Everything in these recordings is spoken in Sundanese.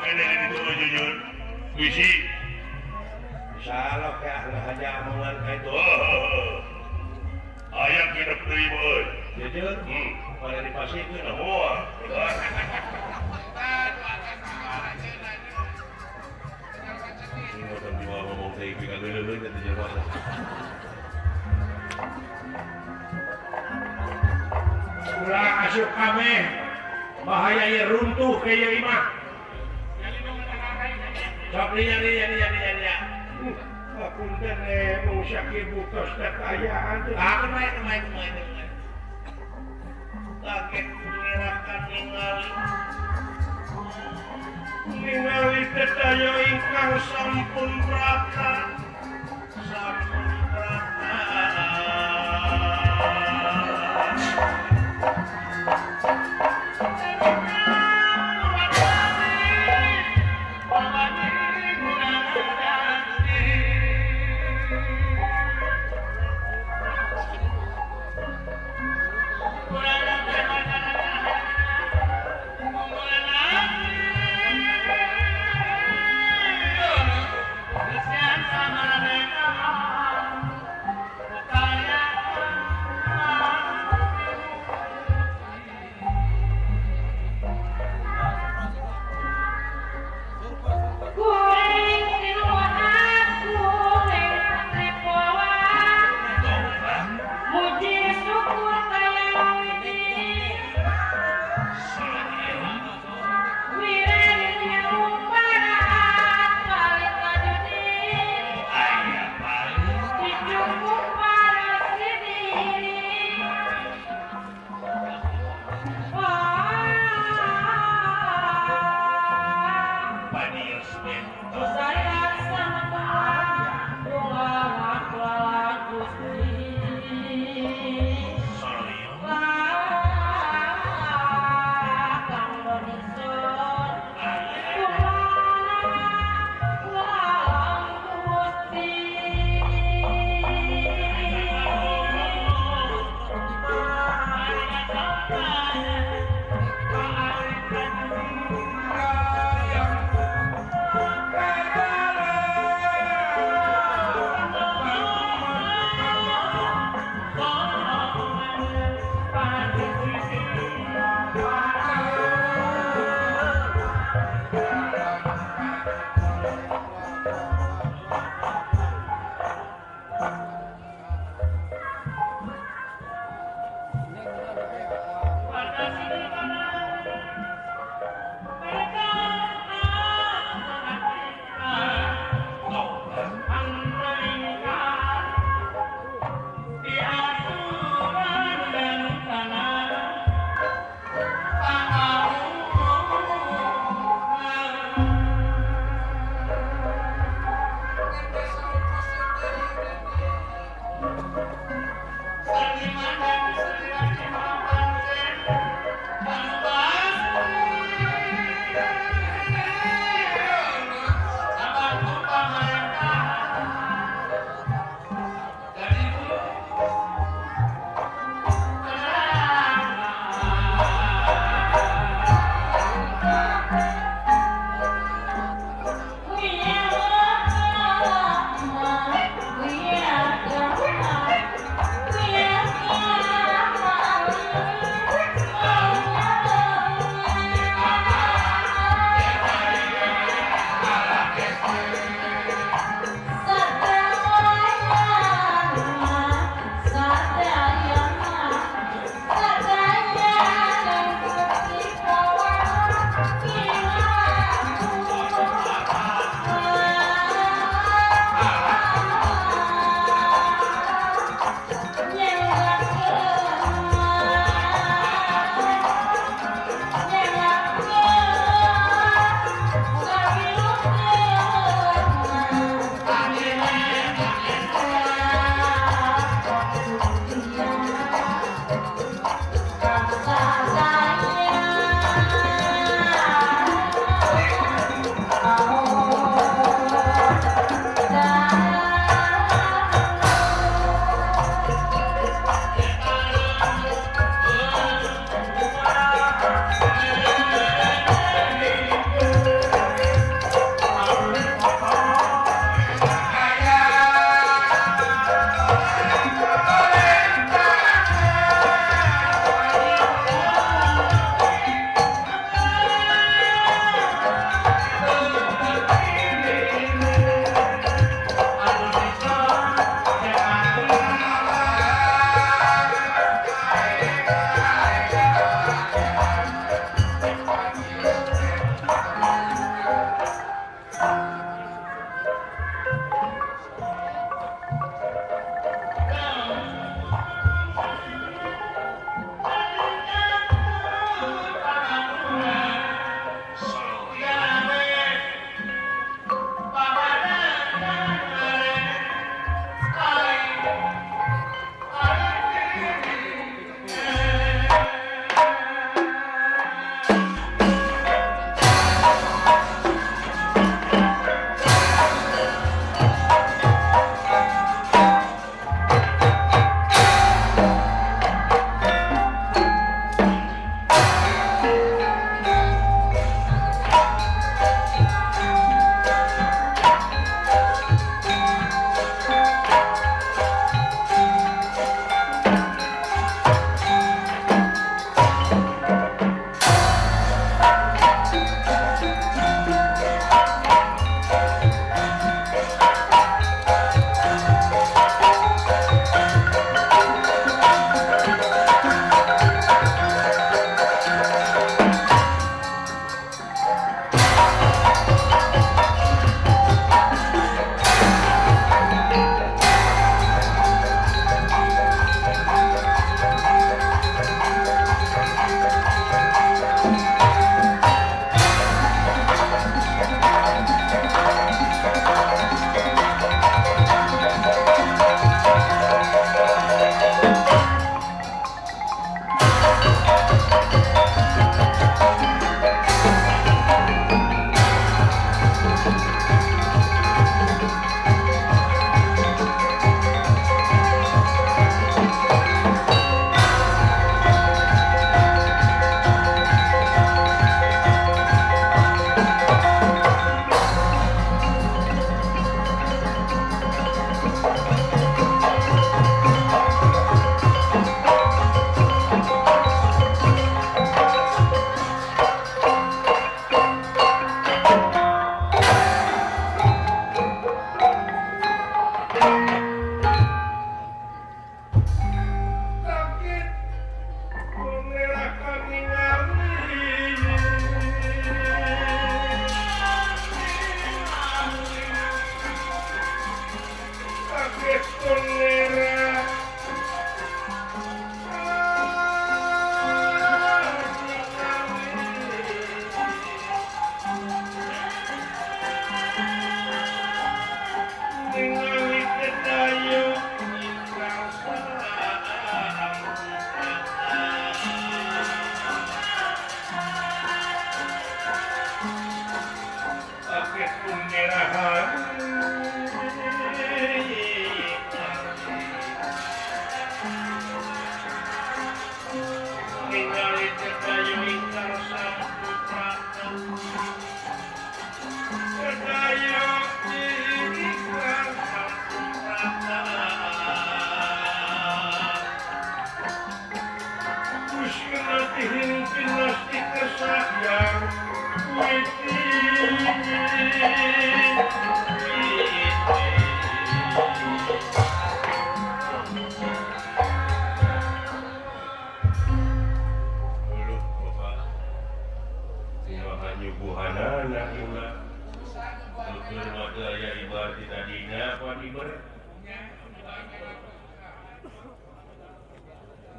kene di ditu jujur. Bisi. Salah ka haja omongan ka itu. Aya genep deui euy. Jujur? Pada dipasikeun moal. Ulah asup kabeh. Bahaya ieu runtuh ke ieu imah. Sok liya liya liya liya liya. Punten mung sakieu butos teh kaayaan teh. Ah kumaha kumaha kumaha. Kaget ngerakan ningali. Ningali teh ingkang sampun prata. Sampun prata. Sama.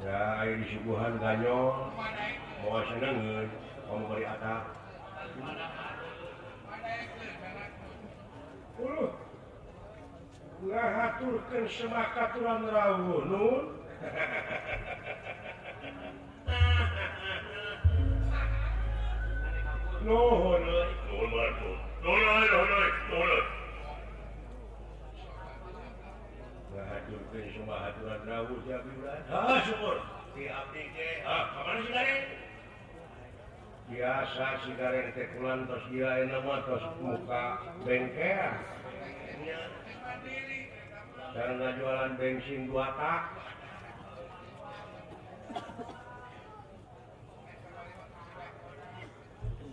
Ya, air disuguhan ganyol, mau senengeun, kamu beri atap. Uluh, ngahaturkeun semakaturan rawuh nun. Nuhun euy, nuhun nuhun. Nuhun nuhun nuhun. Ngahaturkeun semakaturan rawuh ti abdi ulah. Ah, syukur. Ti abdi ge, ah, kamana si Gareng? Biasa si Gareng teh kulan tos ieu ayeuna mah tos muka bengkel. Cara ngajualan bensin 2 tak.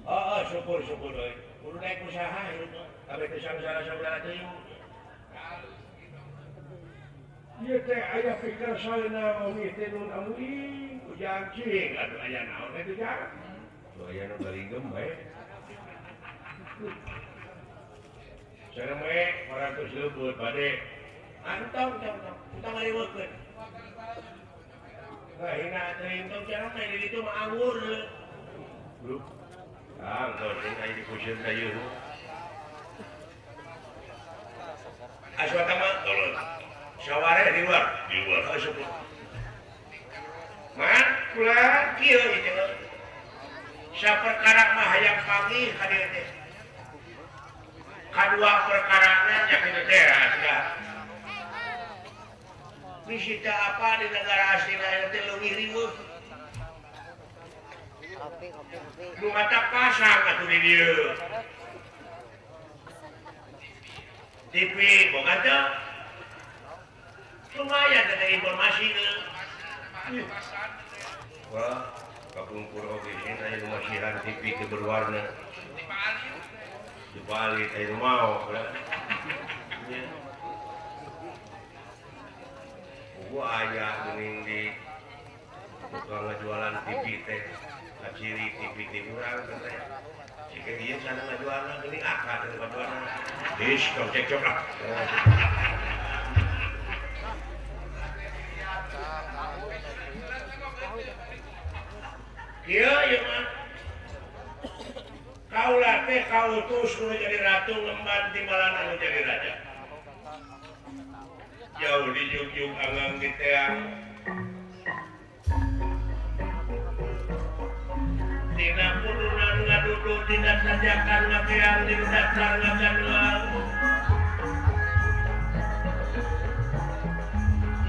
Oh, syukur syukur euy. Kudu naik usaha hirup mah. Kabeh teh sangsara-saudara teuing. Ieu teh aya pikir saena omi teh nun amuing ujang cing atuh aya naon teh ujang. Tuh aya nu galinggem bae. Sareme 400 leubeut bade. Antong tong tong, entong ngaliweukeun. Ngahina teuing tong carame di ditu mah anggur. Grup. Ah, goreng aya di pusieun ka ieu. Aswatama tolong. Saware di luar, di luar. Oh, syukur. Man, kula kieu ieu teh. Saperkara mah hayang panggih ka dieu teh. Kadua perkarana nya kitu teh sudah. Visita apa di negara asing lain teh leuwih riweuh. Nu mata pasang atuh di dieu. TV boga teu? Lumayan teh informasi teh. Wah, kapungkur oge sieun aya masihan TV teu berwarna. Di Bali aya nu mao. Nya. Gua aya geuning di tukang ngajualan TV teh, ngaciri TV ti urang teh. Jika ieu sana ngajualna geuning akad ngajualna. Ish, tong cekcok lah. Kieu ieu mah. Kaula teh kautus nu jadi ratu ngemban timbalan anu jadi raja. Jauh dijungjung anggang di teang. Tina pudunan ngadudu dina sajakan ngakeang dina dasar ngaganduang.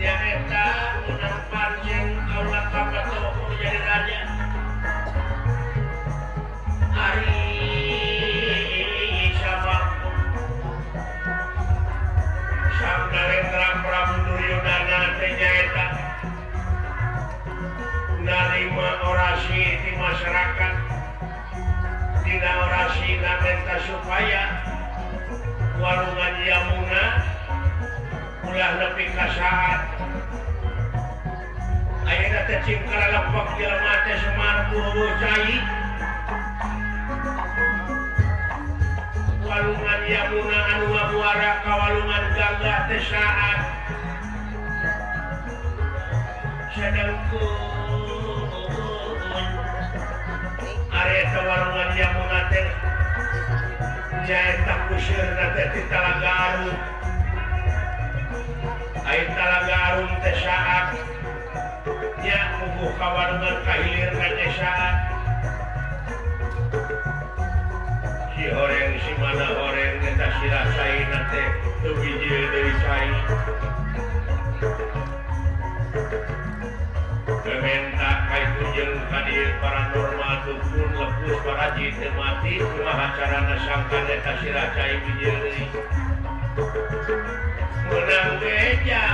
Nyaeta menang pancen kaula kapato jadi raja. Ari sama Sang Narendra Prabu Duryodhana teh nyaeta narima orasi di masyarakat. Dina orasi menta supaya walungan Yamuna ulah nepi ka saat ayeuna teh cing kalalepek jelema teh Semar eueuh cai. Walungan Yamuna anu ngamuara ka walungan Gangga teh saat sadengkeun areta walungan Yamuna teh nyaeta kuseurna teh ti Talaga Arum. Ai Talaga Arum teh saat nya puguh ka walungan ka hilirna teh saat si horeng si mana horeng eta sirah caina teh teu bijil deui cai. Mementa kaitu jeung ka dieu paranormal dukun lepus paraji teu mati kumaha carana sangkan eta sirah cai bijil deui. Meunang beja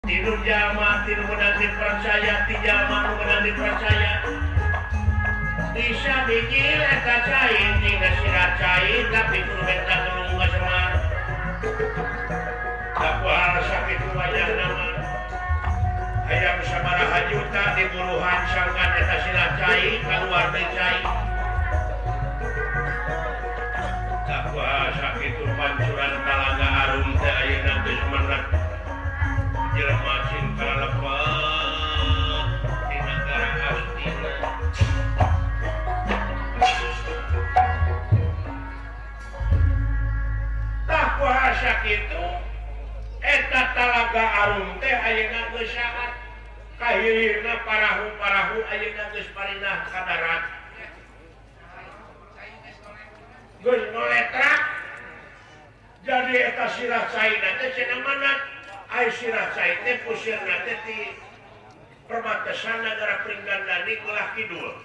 tidur jalma tidur menang dipercaya ti jalma nu menang dipercaya. Bisa bijil eta cai tina sirah cai tapi kudu minta tulung ka Semar. Takual sakitu wayahna mah. Hayang sabaraha juta diburuhan sangkan eta sirah cai kaluar deui cai. Takual sakitu pancuran Talaga Arum teh ayeuna geus menek. Jelema sing kalelepet di nagara Astina. Tah kumaha sakitu eta Talaga Arum teh ayeuna geus saat kahilirna parahu-parahu ayeuna geus parinah ka darat. Geus noletrak. Jadi eta sirah caina teh cenah mana? Ai sirah cai teh pusirna teh di perbatasan nagara Pringgandani belah kidul.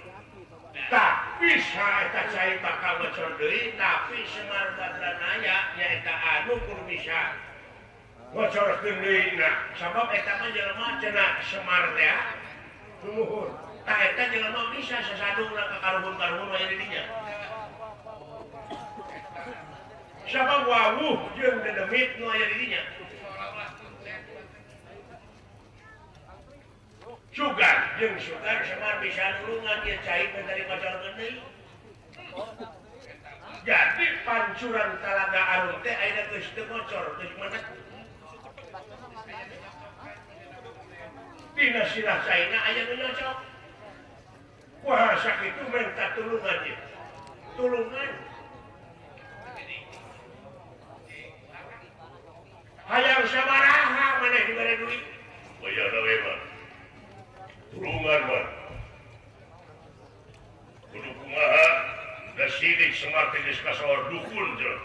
Tak bisa eta cai bakal ngocor deui, tapi Semar Badranaya nyaeta anu kudu bisa ngocorkeun deui na. Sabab eta mah jelema cenah Semar teh lumuhur. Tah eta jelema bisa sasadungna ka karuhun-karuhun aya di dinya. Sabab wawuh jeung dedemit nu aya di dinya. Sugan jeung sugan Semar bisa nulungan ieu cai dari ngocorkeun deui. Jadi pancuran Talaga Arum teh ayeuna geus teu ngocor, geus menek. Dina sirah caina aya nu nyocok. Wah sakitu minta tulungan ieu. Tulungan. Hayang sabaraha maneh dibere duit? Wayahna we mah. Tulungan mah. Kudu kumaha da sidik Semar teh geus kasohor dukun cenah.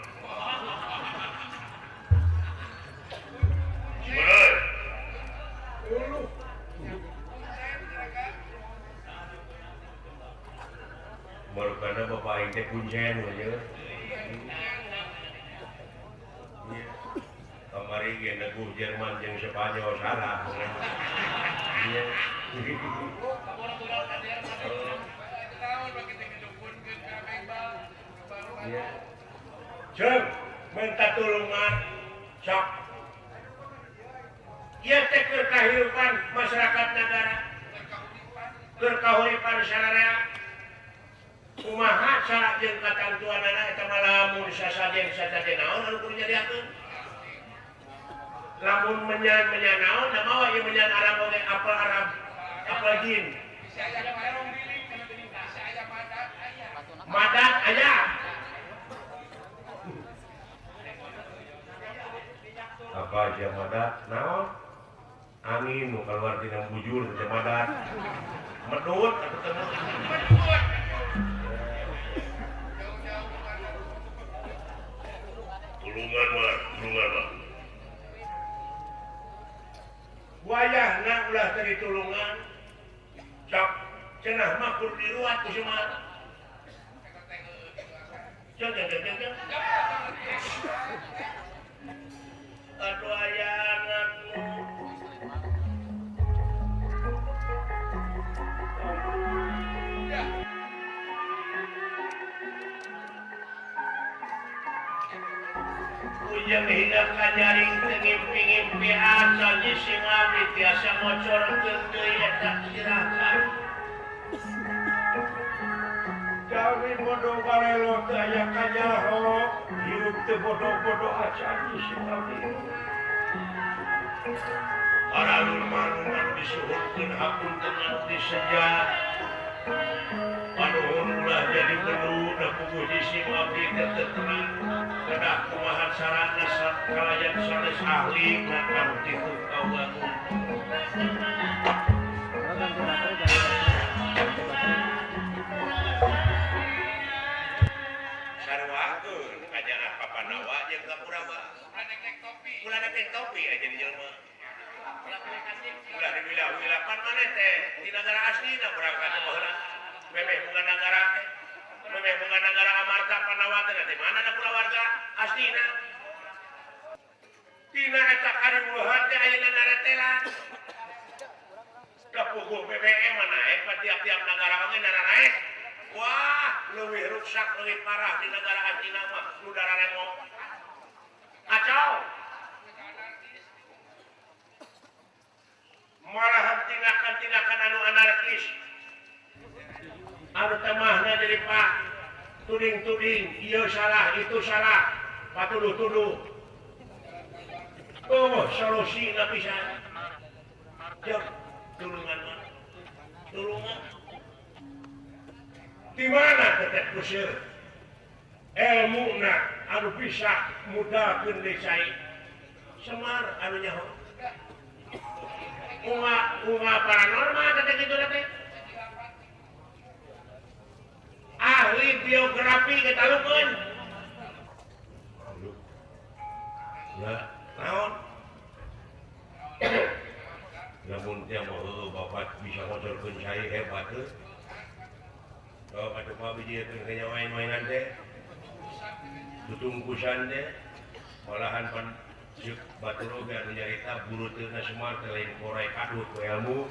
Bener. Uluh. Marukana bapak aing teh kuncen we ye. Kamari ge neguh Jerman jeung Spanyol salah. Iya. Iya. Jeung minta tulungan sok. Ieu teh keur kahirupan masyarakat nagara. Keur kahuripan sararea. Kumaha cara jeung katantuanana eta mah lamun sasajen sasajen naon anu kudu nyadiakeun. Lamun menyan-menyan naon da mawa ieu menyan Arab oge apel Arab, apel jin. Madat aya. Apa aja madat naon? Angin nu kaluar tina bujur teh madat. Medut atuh teh. Tulungan mah, tulungan mah. Wayahna ulah teu ditulungan. Sok cenah mah kudu diruat ku Semar. Jeng jeng jeng jeng. Aduh aya anak. Ujang hingga kanyaring teu ngimpi-ngimpi acan sing abdi tiasa ngocorkeun deui eta sirah cai. Gawe bodoh barelo teu aya kanyaho, hirup teu bodoh-bodoh acan sing abdi. Paralur manu anu disuhunkeun hapunten anu diseja. Panuhun ulah jadi penuh da puguh sing abdi teh teu tenang. Kedah kumaha carana kalayan sanes ahli ngakam kitu kawangun. Sarwakeun kajanah Papanawa jeung ka Puraba. Ulah nek topi aja di jelema. Ulah diwilah-wilapan maneh teh di nagara aslina berangkat baheula. Memeh bunga nagara teh. Memeh bunga nagara Amarta Panawa teh di mana da kulawarga aslina. Tina eta kariweuhan teh ayeuna naretelan. Da puguh BBM mah naek pa tiap-tiap nagara oge naranaek. Wah, leuwih ruksak leuwih parah di negara Astina mah nu dararemo. Kacau. Malahan tindakan-tindakan anu anarkis. Anu temahna jadi pak tuding-tuding, ieu salah, itu salah, patuduh-tuduh. Oh, solusi nggak bisa. Cek, tulungan mah. Tulungan. Di mana tetep kusir? Ilmuna anu bisa mudahkeun deui cai. Semar anu nyaho. Unga paranormal teteh kitu teh. Ahli biografi ketalukeun. Ya, naon? Lamun teh mah bapak bisa ngocorkeun cai hebat teh. Kalau atuh mah biji teh kaya main-mainan teh. Tutungkusan teh. Malahan pan ceuk batur oge anu nyarita buruteuna Semar teh lain korai kadut ku ilmu.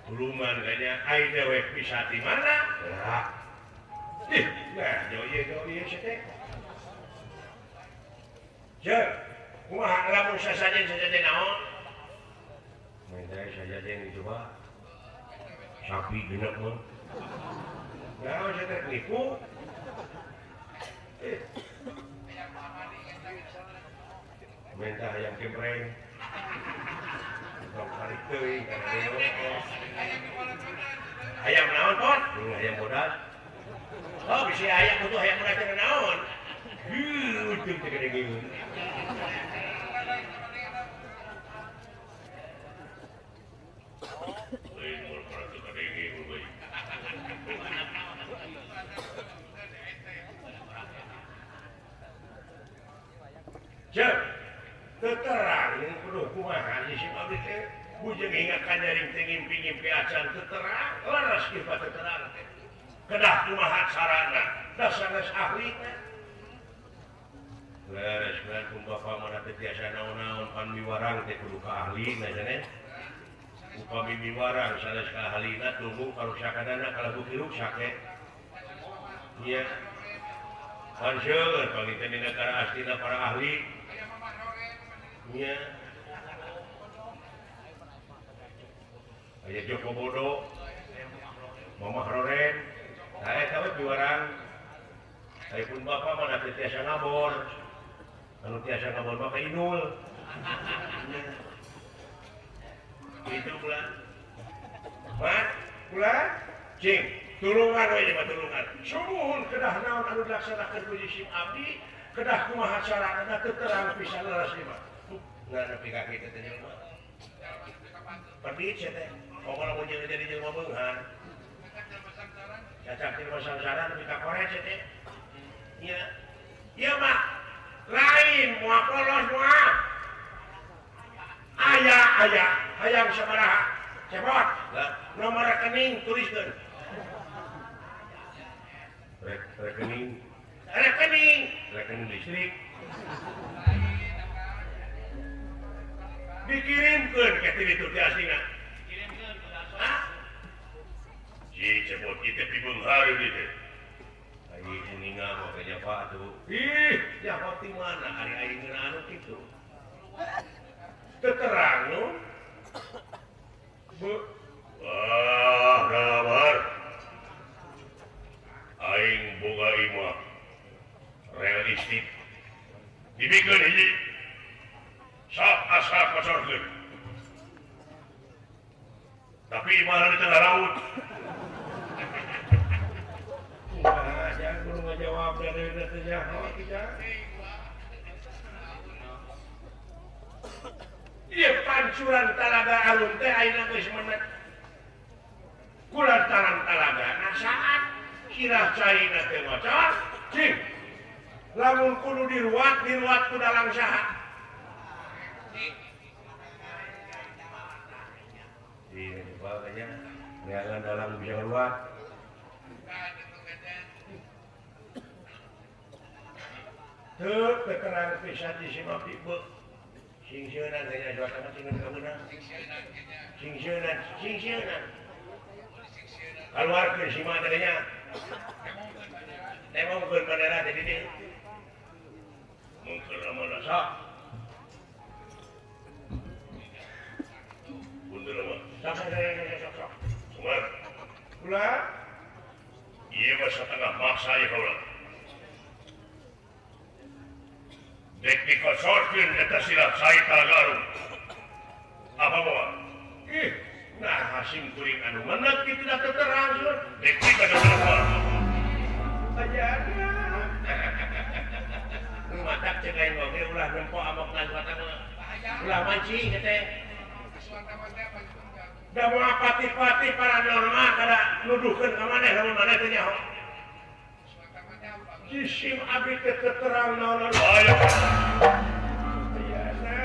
Tulungan kayaknya ai dewek bisa di mana? Ya. Ih, nah jauh ieu teh. Jeung kumaha lamun sasajen-sasajen naon? Main teh sasajen dicoba. Sapi genep mah. Naon sia teh nipu? Eh. Minta ayam kempreng. Tong tarik teuing Ayam naon, Pot? Ayam bodas. Oh, bisi ayam butuh ayam bodas teh naon? Heuh, teu teh gede geun. Lain mun teu gede geun euy. Ceuk, teterang kudu kumaha si abdi teh bujeng ingat kanyaring teh ngimpi-ngimpi acan teterang leres kieu teterang teh kedah kumaha carana da sanes ahli teh leres kan kum bapa mana teh biasa naon-naon pan miwarang teh kudu ka ahlina cenah upami miwarang sanes ka ahlina tunggu karusakanana kalabu kiruksak teh nya pan seueur panginten di negara Astina para ahli nya. Aya Joko Bodo, Mamah Roren, saya tahu piwarang. Saya pun bapak mana teu tiasa ngabor. Anu tiasa ngabor mah ka Inul. Itu pula. Mat, pula, cing, tulungan we mah tulungan. Sumuhun kedah naon anu dilaksanakeun ku sim abdi, kedah kumaha carana teu terang pisan leres ieu mah. Nggak nepi ka kitu teh jelema. Pedit sia teh. Pokona lamun jeung jadi jelema beunghar. Cacak jelema sangsara nepi ka koret sia teh. Nya. Ieu mah lain moal polos moal. Aya aya hayang sabaraha. Cepot. Nomor rekening tuliskeun. Rekening. Rekening. Rekening listrik. Dikirimkeun ke itu teh aslinya. Dikirimkeun ke Hah? Si cepot ieu teh pibeunghar ieu teh. Ai uninga mah ka japa atuh. Ih, japa ti mana ari aing ngeunah anu kitu. Teu terang nu. Bu, wah, kabar. Aing boga imah realistik. Dibikeun hiji. Sok asa kocorkeun. Tapi imahna di tengah laut. Kumaha jangan kudu ngajawab dari teh nyaho kitu. Ieu pancuran talaga alun teh ayeuna geus menet. Kulantaran talaga na saat sirah caina teh ngocor, cing. Lamun kudu diruat, diruat ku dalang saha? Iya, makanya neangan dalang bisa ngeruat. Teu terang pisan di si abdi beuh. Singsieunan kayaknya suasana sing kabeunang. Singsieunan, singsieunan. Keluarkeun si mah tadinya. Nemongkeun bandera teh di dieu. Mungkin amanah sok. Mundur mah. Sok sok sok sok. Sumar. Ulah. Ieu mah satengah maksa ieu kaula. Dek dikosorkeun eta silat Sai Talagaru. Apa bawa? Ih, nah hasim kuring anu menet kitu da teu terang sur. Dek dikosorkeun. Ayana. Matak cek aing oge ulah nempo amokna suata mah. Ulah mancing teh. Da moal pati-pati paranormal kada nuduhkeun ka maneh lamun maneh teh nyaho. Jisim abdi teh terang naon-naon. Ayo. Ayana.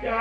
Ya.